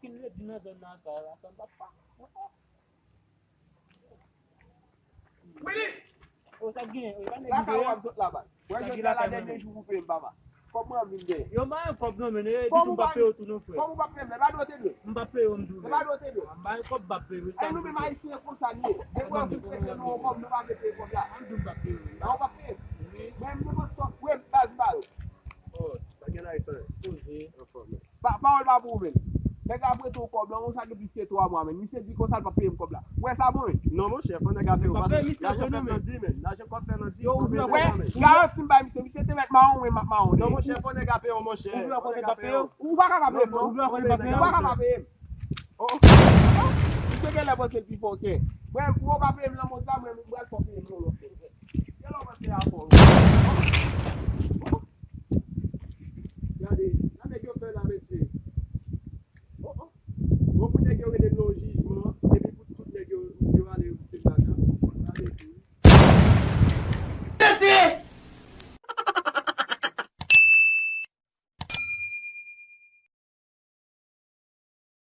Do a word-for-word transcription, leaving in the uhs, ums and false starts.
Vin redi nan zòn nan sa la, sa m pa pa. Willy! O, sa k gen? O, pa nèg lakay ou ap sot la, baz. Mwen jodi a la dènye jou pou peye m, papa. Kòb mwen an vin dèyè. Yo, m pa gen kòb non, men, e, ditou m pa peye w tou non, frè. Kòb ou pa peye m, e pa dwe te dwe. M pa peye w, m di w. E pa dwe te dwe. M pa gen kòb, m pa peye w. Ay, nou menm Ayisyen konsa nou ye. Depi w ap vin prete nou yon kòb, nou pa vle peye kòb la. An di w m pa peye w. Nan ou pa peye m. Wi. Mwen, m depanse sòt, wi, baz m ba yo. O, pa gen Ayisyen. Poze. Anfòm. Pa, pawòl pa pou ou menm. Nèg la prete w kòb la, ou sa gen plis ke twa mwa, men. Misye di konsa l p ap peye m kòb la. Ou wè sa bon, wi? Non, monchè, fò nèg la peye w. Paske lajan fèt nan di, men. Lajan kòb fèt nan di. Yo, ou dwe wè, garanti m bay misye. Misye te mèt mawon, wi, m ap mawon. Non, monchè, fò nèg la peye w, monchè. Ou vle wè kote l pa peye w? Ou pa ka pa peye m, non. Ou vle wè kote l pa peye w? Ou pa ka pa peye m. Oh, oh. Misye genlè panse l pi fò ke. Mwen, pou ou pa peye m nan mond la, mwen, m pral fè w peye m yon lòt kote. Gen lè w panse a fò, wi.